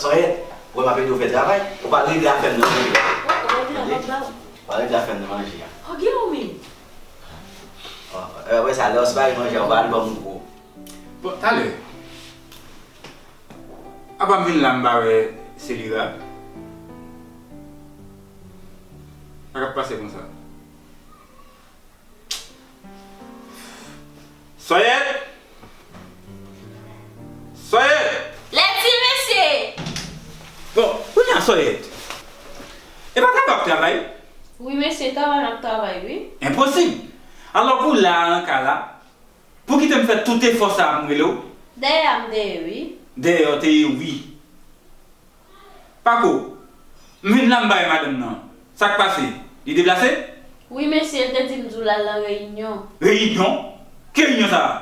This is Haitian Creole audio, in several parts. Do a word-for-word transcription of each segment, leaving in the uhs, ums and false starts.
Sòyèt, ou wè m ap ede w fè travay, ou pral regle afè m nan manje a. Tande? Ou pral regle afè m nan manje a. Apre sa, lè w fin manje a, ou pral ban m gwo. Bon, talè. Apa m vin la, m pa wè Selira? Sa k ap pase konsa? Sòyèt! Sòyèt! Lèdi, mesye! Bon, kounye a, Sòyèt, e pa travay w ap travay? Wi, mesye, travay m ap travay, wi. Enposib! Alò, pou w la a nan kay la, pou kite m fè tout efò sa a pou m rele w? Dèyè a m dèyè, wi. Dèyè w te ye, wi. Pako, m vin la m pa wè madanm nan. Sa k pase? Li deplase? Wi, mesye, l te di m di w l al nan reyinyon. Reyinyon? Ki reyinyon sa a?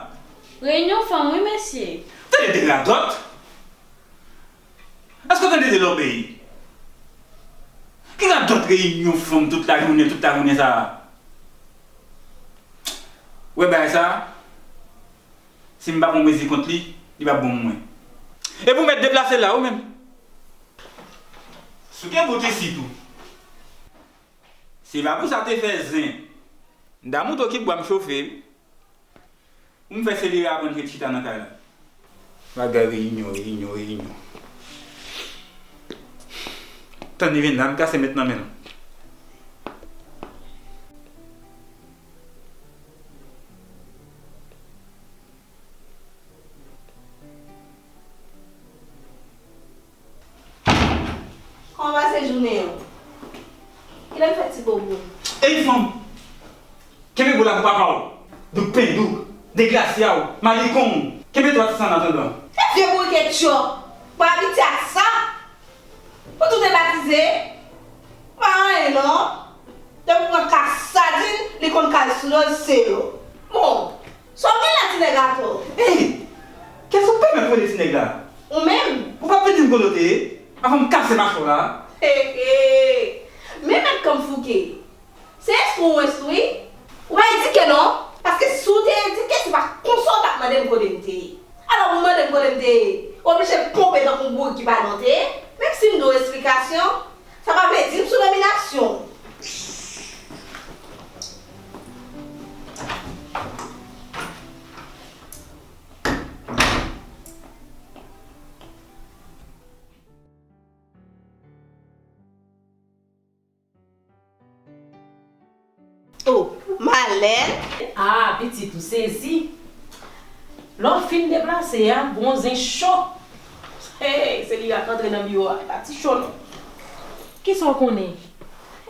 Reyinyon fanm, wi, mesye. Tande de radòt! Èske w tande de lòbèy? Ki radòt reyinyon fanm tout lajounen, tout lajounen sa a? Ou wè bagay sa a? Si m pa pran mezi kont li, li p ap bon pou mwen. Epi w mèt deplase la, ou menm. Souke bout isit ou. Se pa pou sa te fè zen. M ta montre w ki bwa m chofe, wi. Ou m fè Selira aprann ret chita nan kay la. Bagay reyinyon, reyinyon, reyinyon. Tann li vin la, m kase mèt nan men l. Kòman w pase jounen an? Kilè m fè ti bobo? Ey, fanm! Kenbe gwo la pou papa w! Douk pen, douk! Degrasya w! Malikon w! Kenbe twa ti san an atandan! E vye bourike tchò! Ou pa abitye ak sa! Pou tou te batize, pa anyen non. Depi pran ka sadin, li konn kal sou do l, se yo. Bon, sa w gen la, ti nèg atò? Ey! Kiyès ou pèmèt rele ti nèg la? Ou menm? Ou p ap pèdi m kote w te ye? Avan m kase machwè w la. He, he! Men mèt kanm fouke. Se enstwi w enstwi? Ou pa edike non, paske si w te edike, se pa konsa w t ap mande m kote m te ye. Alò pou w mande m kote m te ye, w oblije ponpe tankou yon bourik ki pa lon te ye. Menm si m dwe w esplikasyon, sa pa vle di m sou dominasyon w. Oh, Malèn! Ah, pitit ou sezi. Lè w fin deplase a, gon zen cho. Hey, se li ak antre nan biwo a, pa ti cho non. Kisa w konnen?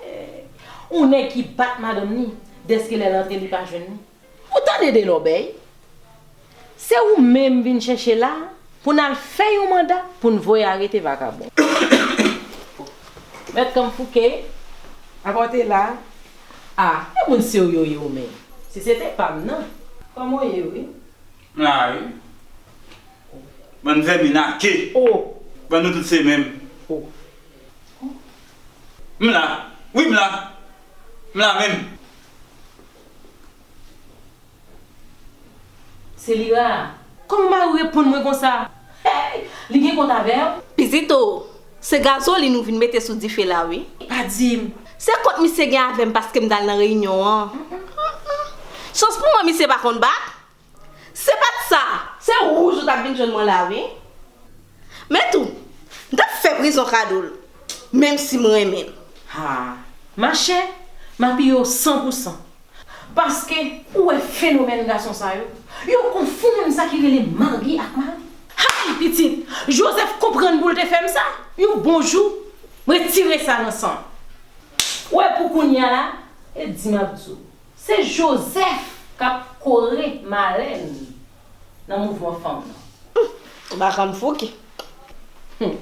Hey, yon nèg ki bat madanm ni, dèske lè l antre li pa jwenn li. Ou tande de lòbèy? Se ou menm vin chèche la pou n al fè yon manda pou n voye arete vakabon. Mèt kanm fouke, apa w te la? A, e moun serye w ye ou menm. Si se te pa m nan. Kòman w ye, wi? M la, wi. Bann vèmin ake. O. Bann nou tout se menm. O. M la. Wi, m la. M la menm. Selira, kòman mari w reponn mwen konsa? Hey! Li gen kont avè w? Pitit o, se gazolin ou vin mete sou dife la, wi. Pa di m. Se kont misye gen avè m paske m t al nan reyinyon an. Chans pou mwen, misye pa konn bat. Se pa t sa, se wouj ou t ap vin jwenn mwen la, wi. Men tou, m t ap fè prizon kado l, menm si m renmen l. Ha, machè, m apiye w san pou san. Paske, ou wè fenomèn gason sa yo, yo konfonn sa ki rele mari ak mari. Hay, pitit, Jozèf konprann pou l te fè m sa. Yon bon jou, m retire sa nan san m. Ou wè pou kounye a la, e di m ap di w. Se Jozèf k ap kore Malèn nan mouvman fanm nan. Ou pa ka m fouke. Hum.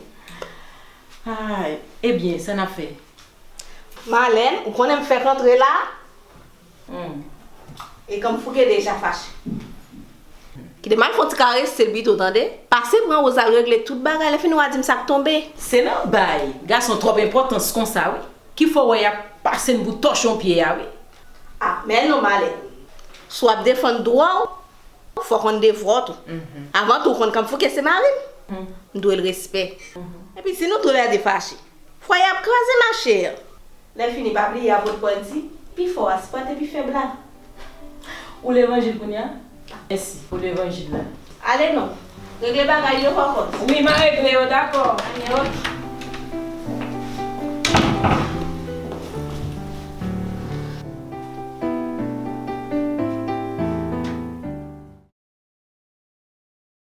Ay, ebyen, sa n ap fè? Malèn, ou konnen m fèk antre la? Hum. E kanm fouke deja fache. Kite m al fè yon ti karese l pito, tande? Pase pran Woz al regle tout bagay, lè fini w a di m sa k tonbe. Se nan bay gason twòp enpòtans konsa, wi. Ki fè w wè y ap pase n pou tòchon pye a, wi. A, men non, Malèn. Si w ap defann dwa w, fò w konn devwa w tou. Mhm. Avan tou, w konn kanm fouke se mari m. M dwe l respè. Epi si nou toulède fache, fwaye ap kraze, machè. Lè fini, pa bliye apot Pòl di, pi fò a sipòte pi fèb la. Ou levanjil kounye a? Mèsi pou levanjil la. Ale non. Regle bagay yo, Kòkòt. Wi, m a regle yo, dakò. Anye, ok.